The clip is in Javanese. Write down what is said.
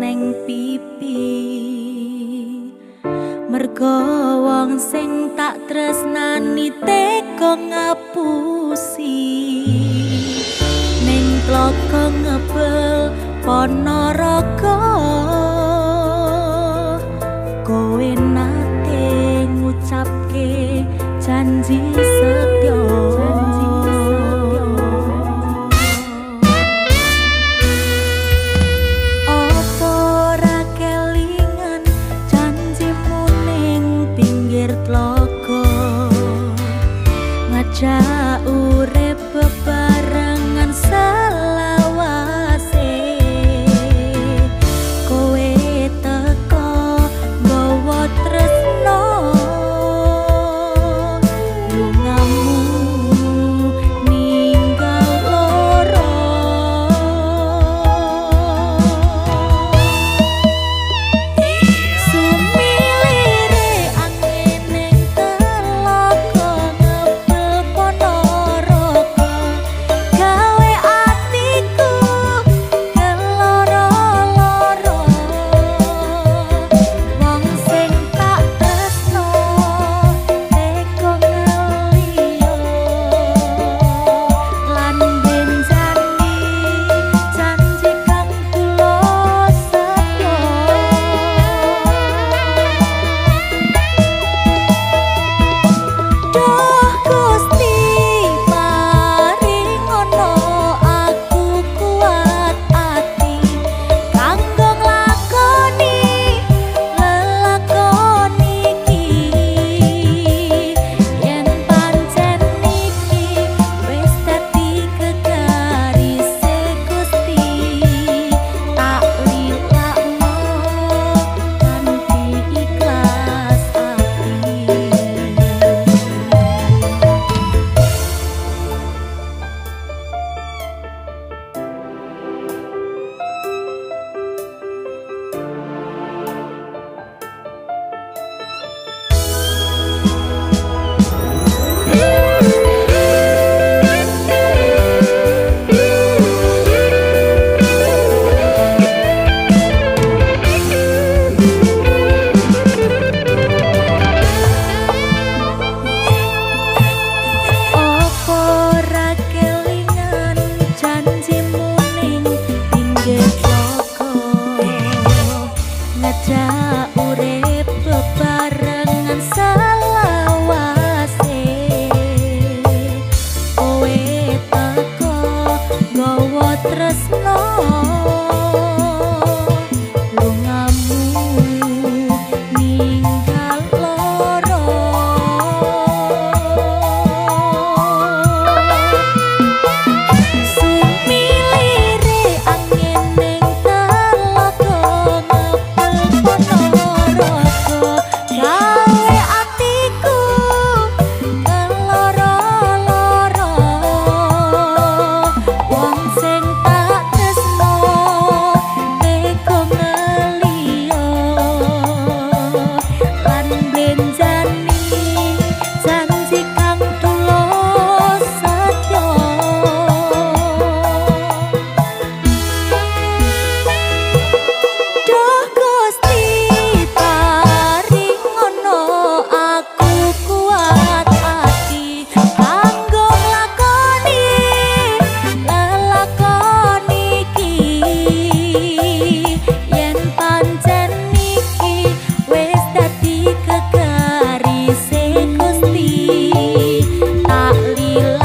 Neng pipi, mergo wong sing tak tresnani tega ngapusi. Ning tlaga Ngebel Ponorogo, kowe nate ngucapke janji setya. Apa ora kelingan janjimu ning pinggir tlaga, ngajak urip bebarengan selawase? Kowe teko nggawa tresno, lungamu ninggal loro. Sumilire angin ning telaga Ngebel Ponorogo, gawe atiku keloro-loro. Wong sing tak tresno tega ngeliyo lan benjani janji kang tulus setya. Duh Gusti, paringono aku kuat ati kanggo nglakoni lelakon iki. Yen pancen iki wis dadi kegarise Gusti, tak lilakno kanthi ikhlas ati. Apa ora kelingan janjimu ning pinggir tlaga, ngajak urip bebarengan selawase? Kowe teko nggawa tresno, lungamu ninggal loro. Sumilire angin ning telaga Ngebel Ponorogo, gawe atiku keloro-loro. Wong sing tak tresno tega ngeliyo lan blenjani janji kang tulus setya. Duh Gusti, paringono aku kuat ati kanggo nglakoni lelakon iki. Yen pancen iki wis dadi kegarise Gusti, tak lila